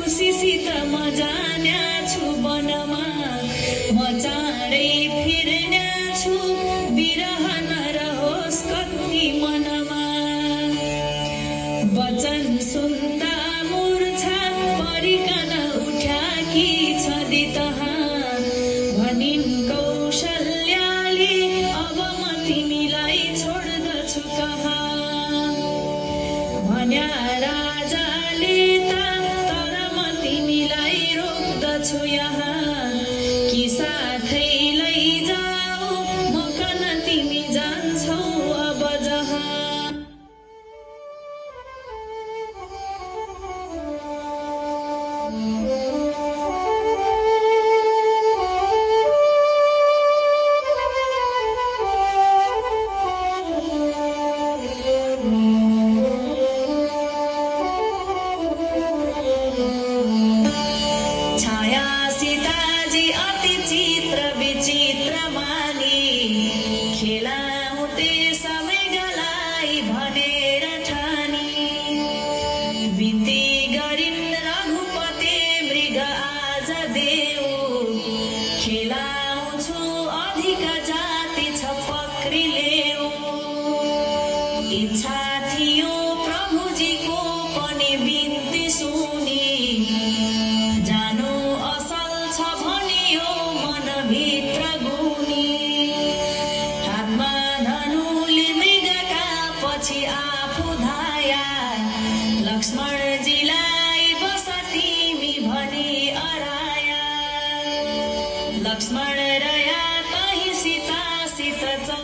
खुसीसित म जान्याछु वनमा, म चाँडै फिर्न्याछु, बिरह नरहोस् कति मनमा। वचन सुन्दा मूर्छा परिकन उठ्याकी छदी तहाँ, भनिन् कौशल्याले अब म तिमीलाई छोड्दछु कहाँ। भन्या राजाले त तर म तिमीलाई रोक्दछु यहाँ, कि साथै लैजाऊ म कन तिमी जान्छौ अब जहाँ। छाया सीताजी अति चित्र विचित्र मानी, खेलाउँथे सबै गलाई भनेर ठानी। बिन्ती गरिन् रघुपति मृग आज देऊ, खेलाउँछु अधिक जाति छ पक्री लेऊ। इच्छा थियो प्रभुजीको पनि बिन्ती सुनी, जानु असल छ भनियो मनभित्र गुनी। हातमा धनुले मृगका पछि